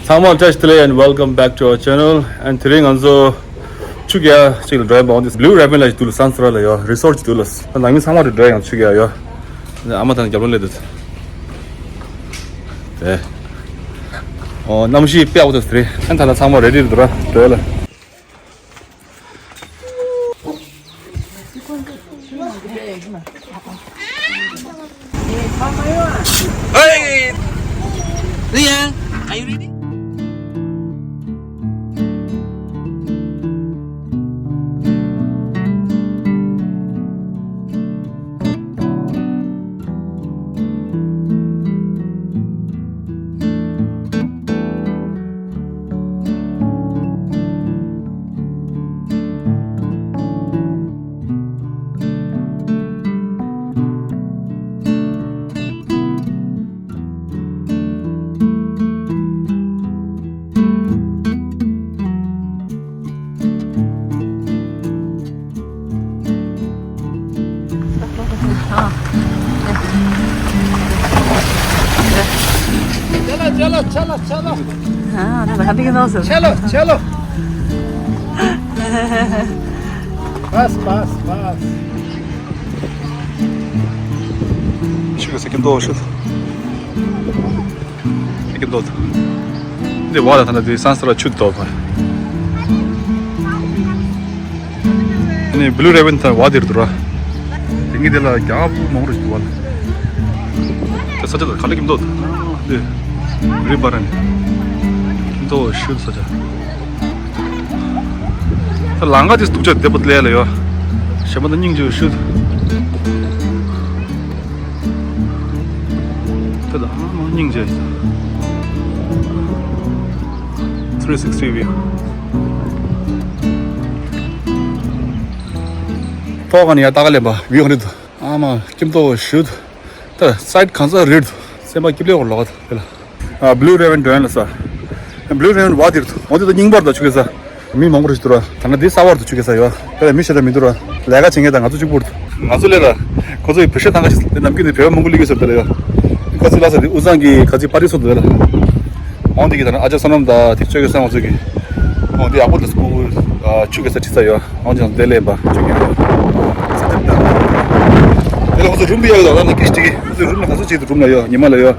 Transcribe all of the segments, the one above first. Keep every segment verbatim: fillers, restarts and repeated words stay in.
ཚང་མ་བཀྲ་ཤིས་བདེ་ལེགས། and welcome back to our channel. And དེ་རིང་ང་ཚོ་ཆུ་རྐྱལ་ཅིག་ལ་འགྲོ་ཡ་འོང་དེ་Blue Raven ལ་འདུག་ལ། སན་སི་ར་ལ་ཡོད། རི་སོར་ཅིག་འདུག་ལ། ནང་མི་ཚང་མ་འགྲོ་ཡ་ཆུ་རྐྱལ་ཡོད། ཨ་མ་དང་རྒྱབ་ལོགས་སླེབས་འདུག་དེ། ཨོ་གནམ་གཤིས་དཔེ་ཡག་པོ་འདུག་དེ་རིང་། ཨ་ད་ལ་ཚང་མ་རེ་ཌི་རེད་འདུག་ར། འགྲོ་ཡ་ལ། Hey, Lian, are you ready? चलो, चलो, चलो, चलो। हाँ, तो कहाँ दिख रहा है? चलो, चलो। बस, बस, बस। شو سكين دو شو. سكين دو. دي والا ثنا دي سانسرا شو دو. ཨ་ནི་Blue Raven ད་བ་དེར་འདུག་ར། དེང་གི་དེ་ལ་རྒྱ་བོ་མང་རུ་འདུག་བ་ལ། དེ་ས་ཆ་དང་ག་ལེ་ཀིམ་ཏོ་དེ་རི་བ་ར་ནི་ཀིམ་ཏོ་ཤུལ་ས་ཆ། ད་ལང་ཀ་དེ་སྡུག་ཅག་བདེ་པོ་ལས་ལ་ཡོད། ཞེ་མ་ད་སྙིང་རྗེ་ཤུལ། དེ་ད་སྙིང་རྗེ། three sixty view. ཏོག་ཁ་ནས་ཡར་ལྟ་ག་ལེན་པ་བིའུ་ག་འདྲ་འདུག་ཨ་མ་ཀིམ་ཏོ་ཤུལ། ད་སའིཌ་གང་ས་རེད་འདུག་སེམས་པ་སྐྱིད་པོ་ལོག་ག་འདུག་དེ་ལ། ཨ་Blue Raven འགྲོ་ཡ་ལ་ས། Blue Raven བ་དེར་འདུག་འོ་དེ་ད་རྙིང་པར་འདུག་ཆུ་སྐྱེས་ས། མི་མང་པོ་རེ་ཞིག་འདུག་ར། ད་ནི་འདི་གསར་པར་འདུག་ཆུ་སྐྱེས་ས་ཡོད། དེ་ལ་མི་ཞེ་དྲག་མི་འདུག་ར། ལས་ཀ་བྱེད་མཁན་དང་ང་ཚོ་གཅིག་པུ་འདུག་ང་ཚོ་ལས་ལ། ཁོ་ཚོ་ཡི་བོད་ཤ་ཐང་ཁ་ཞིག་དེ་ནམ་རྒྱུན་ནས་བོད་པ་མང་པོ་སླེབས་ཀྱི་ཟེར་དེ་ལ་ཡོད། ཁ་ཚིག་ལ་ས་དེ་ཨུ་ཚང་གི་ཁ་ཚིག་པར་ཊི་སོགས་འདུག་ལ། འོང་དེ་གི་ད་ནི་ཨ་ཅག་བསོད་ནམས་དང་དེ་ཆོས་ཀྱི་སང་བ་ཚོ་གི། འོང་དེ་ཡག་པོ་འདུག་སྐུ། ཆུ་སྐྱེས་ས་ཁྲིད་ས་ཡོད། འོང་ཅང་དེ་ལས་པ་ཆུ་སྐྱེས་ས། ས་ཆ་འདྲ། དེ་ལ་ཁོ་ཚོ་རུམ་བུ་ཡག་ཡོད་ད་ནི་ཀིས་ཏི་གི་ཁོ་ཚོ་རུམ་ལ་ག་ཚོད་ཅིག་ཏུ་རུམ་ལ་ཡོད་ཉི་མ་ལ་ཡོད།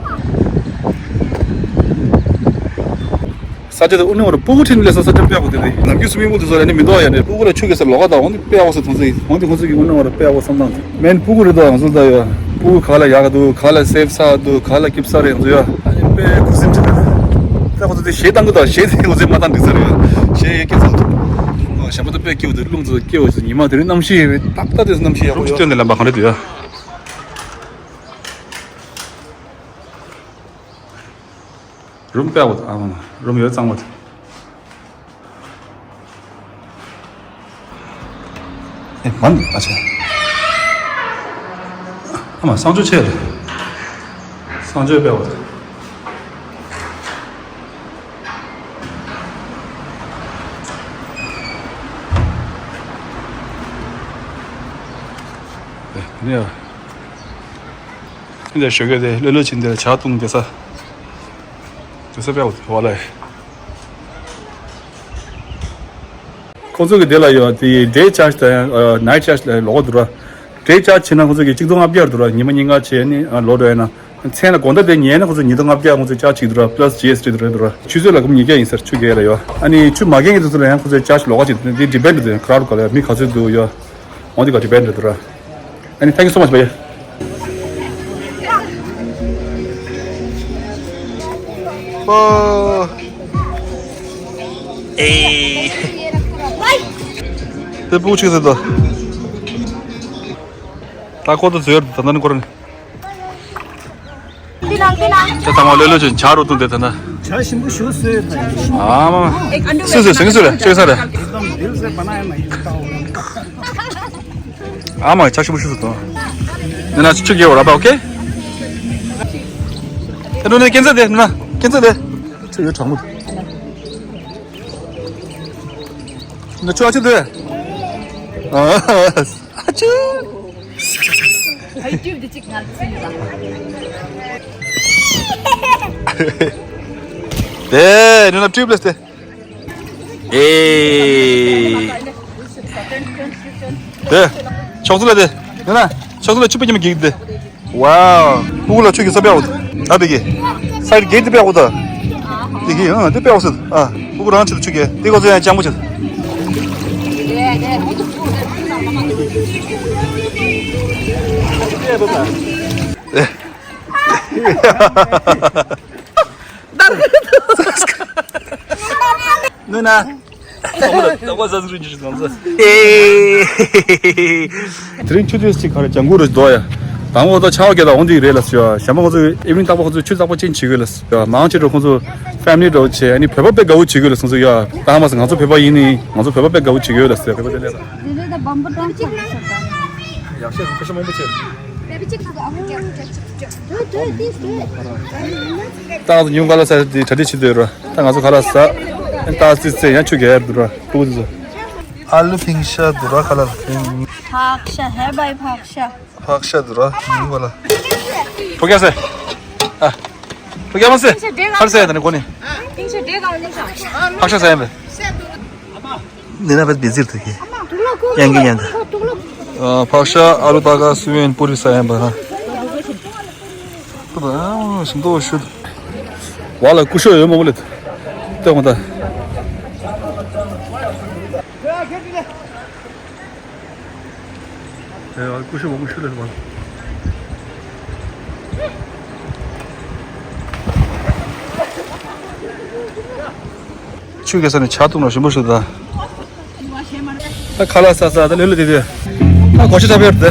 ས་ཆ་དེ་དབུ་ནི་བར་སྤུ་གུ་ཁྲིད་ནས་སླེབས་ས་ས་ཆ་དཔེ་ཡག་པོ་དེ་རེད། ནམ་རྒྱུན་སུ་མི་མུ་དེ་ཚོ་ལ་ནི་མི་འདུག་ཡ་ནི་སྤུ་གུ་ལ་ཆུ་སྐྱེས་ས་ལོགས་ཀ་དང་འོང་དེ་དཔེ་ཡག་པོ་ས་མཐོང་ས་ཡིན། འོང་དེ་ཁོ་ཚོ་གི་དབུ་ནི་བར་དཔེ་ཡག་པོ་བསམ་སྟངས་མེན་སྤུ་གུ་རེད་དོ་ང་ཚོ་ལྟ་ཡོད། སྤུ་གུ་ག་ལ་ཡག་ག་འདུག་ག་ལ་སེབ་ས་འདུག་ག་ལ་སྐྱིད་ས་རེད་ང་ཚོ་ཡོད། ཨ་ནི་དཔེ་ཁུ་སིམ་ཁྲི་ད་ད་ཁོ་ཚོ་དེ་གཞས་བཏང་གི་འདུག་གཞས་དེ་ང་ཚོས་མ་བཏང་འགྲིག་ས་རེད། གཞས་ཡོད་སྐྱེས་ས་འདུག་ཞྭ་མོ་ད་དཔེ་སྐྱིད་པོ་འདུག་རླུང་ཚོ་སྐྱིད་པོ་ཞིག་ཉི་མ་དེ་རིང་གནམ་གཤིས་ཡོད་ཏག་ཏག་དེ་གནམ་གཤིས་ཡག་པོ་ཡོད། སྟོན་དེ་ལམ་པ་གང་རེད་འདུག་ཡ། རུམ་དཔེ་ཡག་པོ་འདུག་ཨ་མ་མ་རུམ་ཡོད་གཙང་མ་འདུག་ཨེ་མ་འདུག་ཨ་ཅེ། ཨ་མ་གསང་སྤྱོད་ཆེ་རེད། གསང་སྤྱོད་དཔེ་ཡག་པོ་འདུག་ཨེ་ནི་ཡ། འདི་ཞོགས་ཀས་དེ་ལྷོད་ལྷོད་ཕྱིན་དེ་ལ་ཇ་བཏུང་དེ་ས། དེ་ས་དཔེ་ཡག་པོ་འདུག་བ་ལ། ཁོང་ཚོ་གི་དེ་ལ་ཡོད་དེ་day charge དང་night charge ལ་ལོགས་ཀ་འདུག་ར། Day charge བྱས་ན་ཁོང་ཚོ་གི་གཅིག་སྟོང་ལྔ་བརྒྱ་འདུག་ར། ཉི་མ་ཉིན་གང་བྱས་ནི་ལོག་འགྲོ་ཡ་ན། མཚན་ལ་དགོང་དག་དེ་ཉལ་ན་ཁོང་ཚོ་ཉིས་སྟོང་ལྔ་བརྒྱ་ཁོང་ཚོ་charge བྱེད་འདུག་ར། plus G S T འདུག་ར་འདུག་ར། ཆུ་ཚོད་ལ་སྒོར་ཉིས་བརྒྱ་ཡིན་ཟེར་ཆུ་རྐྱལ་ལ་ཡོད། ཨ་ནི་ཆུ་མ་རྐྱལ་མཁན་དེ་ཚོ་ལ་ཡང་ཁོང་ཚོ་charge ལོགས་ཀ་བྱེད་འདུག་དེ་depend འདུག crowd ག་ལ་མི་ག་ཚོད་འདུག་ཡོད། འོང་དེ་ག་དེ་བས་འདྲ་འདུག་ར། ཨ་ནི་thank you so much བ་ཡ། ཨོ། ཨེ། དེ་སྤུ་གུ་ཆིག་ཟེར་དོ། ད་ཁོ་ད་ཟེར་ད་ད་ནི་ཁོ་རང་། དེ་ཚང་མ་ལོས་ལོས་ཅན་ཇ་རུ་བཏུང་དེ་ད་ན། ཇ་ཞིམ་པོ་ཞུ་སོས་དང་ཡིན། ཨ་མ། སུ་སུ་སེང་སུ་རེད་ཅོས་ས་རེད། ཨ་མ་ཇ་ཞིམ་པོ་ཞུ་སོ་དང་། ནི་ན་ཆུ་རྐྱལ་བ་ར་པ་ཨོ་ཁེ། ཨ་ནུ་ནི་ཀན་ཚ་དེ་ནུ་ན་ཀན་ཚ་དེ། ཆུ་ཡོད་གྲང་མོ། ནུ་ཆུ་ཨ་ཆུ་དེ། ཨ་ཆུ། ཡུ་ཊུབ་དེ་གཅིག་ང་ཚོ་ཡོད་ལ། ཨེ་ནི་ན་ཊུ་ལེས་ཏེ། ཨེ། དེ། ཕྱོགས་སུ་ལ་དེ། ནི་ན། ཕྱོགས་སུ་ལ་ཆུ་པ་ཉི་མ་གིག་དེ། ཝའོ། ཕྲུ་གུ་ལ་ཆུ་གི་ས་པེའོ། ད་དེ་གི། སའིཌ་གེ་ཊི་དེ་པེའོ་ད། དེ་གི་ཨ་དེ་པེའོ་སི། ཨ། ཕྲུ་གུ་རང་ཆེད་དུ་ཆུ་གི། དེ་གོ་ཚོད་ཡང་ལྕང་པོ་ཆེད། ནུ་ན། དེ་རིང་ཆུ་ཚོད་གཅིག་ག་རེ་ལྗང་གུ་རུ་འདུག་ཡ། དང་པོ་ད་ཆར་པ་རྒྱག་ད་འོང་དུས་རེད་ལ་ཟེར་ཡ། གཞན་པ་ཁོང་ཚོ་ཨི་ཝི་ནིང་རྟག་པར་ཁོང་ཚོ་ཆུ་ཚགས་པོ་ཅན་བྱེད་དགོས་ལ་ཟེར་ཡ། མང་ཆེ་འགྲོ་ཁོང་ཚོ་ཕེ་མི་ལི་འདྲ་བོ་བྱེད། ཨ་ནི་བོད་པ་དཔེ་དགའ་བོ་བྱེད་དགོས་ལ་སོང་ཚོ་ཡ། ད་མ་ཟད་ང་ཚོ་བོད་པ་ཡིན་ནི་ང་ཚོ་བོད་པ་དཔེ་དགའ་བོ་བྱེད་དགོས་ལ་ཟེར་ཡ། བོད་པ་དེ་ལས་ད་བམ་པོ་ཏོང་ཆེ་ལ་ཟེར་ད། ཡག་ཤོས་ཁ་ཤས་མང་པོ་བྱེད། ད་ང་ཚོ་ཉུང་ག་ལ་ས་དེ་གྲ་སྒྲིག་བྱེད་དུས་ར། ད་ང་ཚོ་ག་ལ་ས། ད་ཙི་ཙི་ཡང་ཆུ་རྒྱག་ཡར་འདུག་ར། ཕྲུ་གུ་ཚོ། ཨ་ལུ་ཕིང་ཤ་འདུག་ར་ག་ལ་ཕིང་། ཕག་ཤ་ཧེ་བའི་ཕག་ཤ། ཕག་ཤ་འདུག་ར་ཉུང་ག་ལ། ཕོ་རྒྱ་སེ། ཨ། ཕོ་རྒྱ་མ་སེ། ཧར་སེ་ད་ནི་གོ་ནི། ཕག་ཤ་ཟ་ཡ་མེད། ནི་ན་བེད་བེ་ཟིར་ཐུ་ཁེ། ཡང་གི་ཡང་ད། ཕག་ཤ་ཨ་རུ་ཏ་ཀ་སུ་ཡན་པུ་རི་ས་ཡན་པ་ཧ། ཏུ་ད་ཨ་ཞིམ་ཏོ་ཤུད། བ་ལ་ཀུ་ཤོ་ཡོད་མ་བོ་ལེ། ཏེ་མ་ད། ཀུ་ཤུ་མ་ཀུ་ཤུ་ལ་བ། ཆུ་གེ་ས་ནས་ཆ་བཏུང་ན་ཞིམ་པོ་ཞིག་ད། ད་ཁ་ལག་ཟ་ཟ་ད་ལེ་ལོ་དེ་དེ། ད་གོ་ཤ་ཐབ་ཡོད་དེ།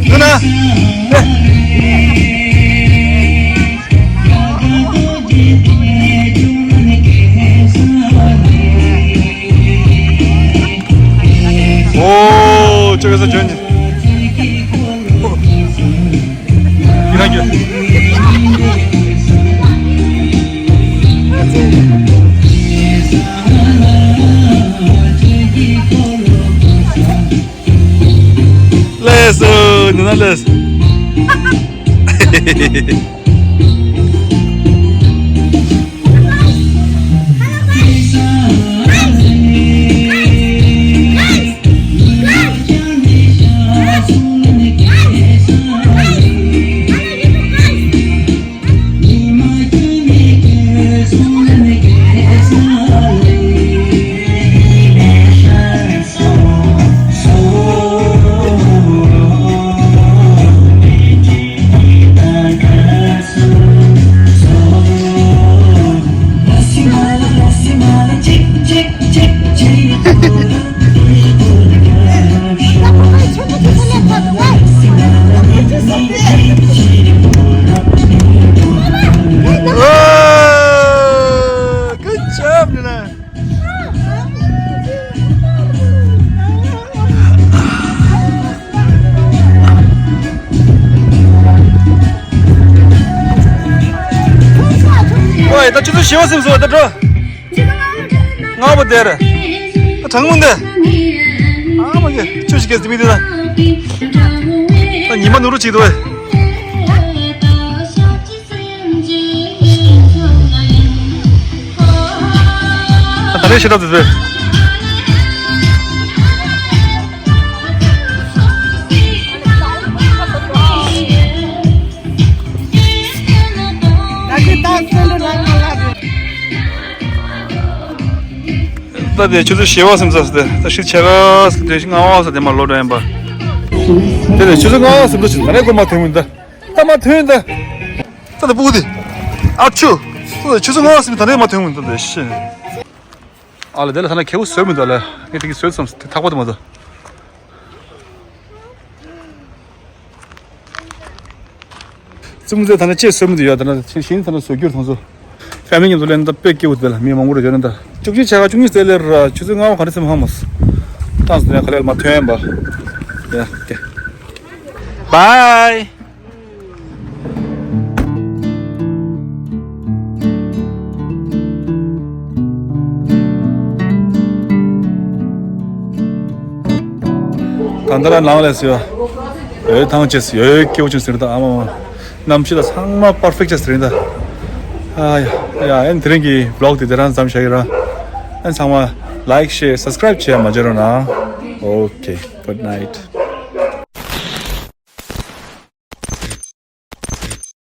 ནུ་ན། ཨོ། ཅོ་གེ་ས་ཅོ་ནི། ཡིན་ན་ཅོ། ལེས། ནི་ན་ལེས། Good job, Nina. ཨོའི། ད་ཆུ་ཚོད་བཞི་པ་ཟིན་སོང་། ད་འགྲོ། ལྔ་པ་དེར། ད་གྲང་མོ་འདི། ཨ་མ་གི་ཆུ་ཞིག་གེ་ཟི་མི་འདི་ད། ད་ཉི་མ་ནུ་རུ་ཅིག་འདུག་ཨེ། ད་རེས་ཤེས་རབ་དེ་ཚོས། ད་དེ་ཆུ་ཚོད་བཞི་པ་ཟིན་ཚར་སོང་སྟེ། ད་ཤི་ཆེ་ག་ཟེར་དེ་ཤི་ལྔ་པ་ཟེར་དེ་མ་ལོ་འདྲ་ཡིན་པ། དེ་ནས་ཆུ་ཚོད་ལྔ་པ་ཟིན་འདུག་ཟེར། ད་རེས་ཁོ་མ་ཐོན་མི་འདུག་ད་མ་ཐོན་ད། ད་ད་སྤུ་གུ་དེ། ཨ་ཆུ། ད་ཆུ་ཚོད་ལྔ་པ་ཟིན་ད་རེས་མ་ཐོན་མི་འདུག་ད་ཤི། ཨ་ལ་དེ་ལ་ཐ་ན་ཁེ་བོ་བཟོས་མི་འདུག་ལ། ངས་དེ་གི་བཟོས་ཙམ་ཐག་པ་དུ་མ་འདུག་རྩེད་མོ་རྩེ་ད་ནི་ཅེས་བཟོས་མི་འདུག་ཡ། ད་ནི་ཤིང་ད་ནི་བཟོ་རྒྱུར་ཐོང་སོ། ཕེ་མི་ལི་མཉམ་དུ་ལེན་ད་དཔེ་སྐྱིད་པོ་འདུག་ལ། མི་མང་པོ་རེ་ཡོད་ན་ད། བཅུ་གཅིག་བྱ་ག་བཅུ་གཉིས་ཟེར་ལེ་ར། ཆུ་ཚོད་ལྔ་པ་ག་རེ་ཟེར་མ་ཧ་མོ། ཏང་སོ་ད་ཡ་ག་ལེ་མ་ཐོན་པ། ཡ་ཀེ། བའི། ད་ལྟ་རང་ལངས་ལས་སོ། ཡོད་ཐང་ཅེས་ཡོད་སྐྱེ་བོ་ཅུང་ཟེར་ད་ཨ་མ་མ། གནམ་གཤིས་ད་ཚང་མ་པར་ཕེག་ཅེས་ཟེར་ད། ཨ་ཡ། ཡ། ཨན་དེ་རིང་གི་བི་ལོག་དེ་དེ་རང་ཙམ་བྱ་གི་ར། ཨན་ཚང་མ་ལའིག་ཤེར་སབ་སི་ཀ་རའིབ་བྱེད་མ་བརྗེད་རོགས་གནང་། Okay, good night.